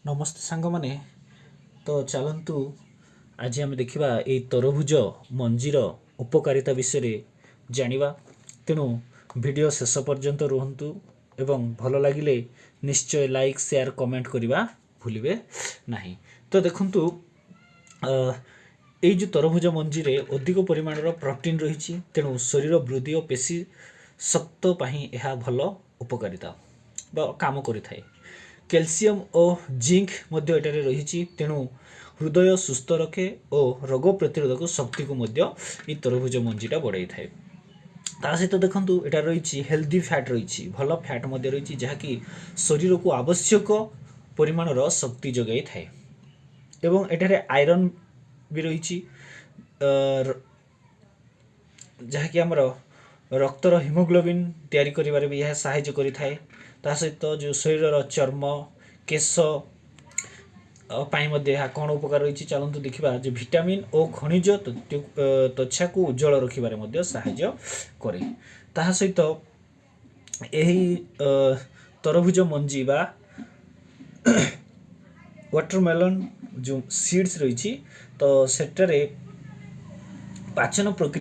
ନମସ୍ତେ ସାଙ୍ଗମାନେ। ତ ଚାଲନ୍ତୁ, ଆଜି ଆମେ ଦେଖିବା ଏଇ ତରଭୁଜ ମଞ୍ଜିର ଉପକାରିତା ବିଷୟରେ ଜାଣିବା। ତେଣୁ ଭିଡ଼ିଓ ଶେଷ ପର୍ଯ୍ୟନ୍ତ ରୁହନ୍ତୁ ଏବଂ ଭଲ ଲାଗିଲେ ନିଶ୍ଚୟ ଲାଇକ୍, ସେୟାର, କମେଣ୍ଟ କରିବା ଭୁଲିବେ ନାହିଁ। ତ ଦେଖନ୍ତୁ, ଏଇ ଯେଉଁ ତରଭୁଜ ମଞ୍ଜିରେ ଅଧିକ ପରିମାଣର ପ୍ରୋଟିନ୍ ରହିଛି। ତେଣୁ ଶରୀର ବୃଦ୍ଧି ଓ ପେଶୀ ଶକ୍ତ ପାଇଁ ଏହା ଭଲ ଉପକାରିତା ବା କାମ କରିଥାଏ। କ୍ୟାଲସିୟମ୍ ଓ ଜିଙ୍କ ମଧ୍ୟ ଏଠାରେ ରହିଛି। ତେଣୁ ହୃଦୟ ସୁସ୍ଥ ରଖେ ଓ ରୋଗ ପ୍ରତିରୋଧକ ଶକ୍ତିକୁ ମଧ୍ୟ ଏଇ ତରଭୁଜ ମଞ୍ଜିଟା ବଢ଼ାଇଥାଏ। ତା ସହିତ ଦେଖନ୍ତୁ, ଏଟା ରହିଛି ହେଲ୍ଦି ଫ୍ୟାଟ୍ ରହିଛି, ଭଲ ଫ୍ୟାଟ୍ ମଧ୍ୟ ରହିଛି, ଯାହାକି ଶରୀରକୁ ଆବଶ୍ୟକ ପରିମାଣର ଶକ୍ତି ଯୋଗାଇଥାଏ। ଏବଂ ଏଠାରେ ଆଇରନ୍ ବି ରହିଛି, ଯାହାକି ଆମର ରକ୍ତର ହିମୋଗ୍ଲୋବିନ୍ ତିଆରି କରିବାରେ ବି ଏହା ସାହାଯ୍ୟ କରିଥାଏ। ତା ସହିତ ଯେଉଁ ଶରୀରର ଚର୍ମ, କେଶ ପାଇଁ ମଧ୍ୟ ଏହା କ'ଣ ଉପକାର ରହିଛି, ଚାଲନ୍ତୁ ଦେଖିବା ଯେ ଭିଟାମିନ୍ ଓ ଖଣିଜ ତ୍ୱଚାକୁ ଉଜ୍ଜଳ ରଖିବାରେ ମଧ୍ୟ ସାହାଯ୍ୟ କରେ। ତାହା ସହିତ ଏହି ତରଭୁଜ ମଞ୍ଜି ବା ୱାଟରମେଲନ୍ ଯେଉଁ ସିଡ୍ସ ରହିଛି, ତ ସେଠାରେ ପାଚନ ପ୍ରକ୍ରିୟା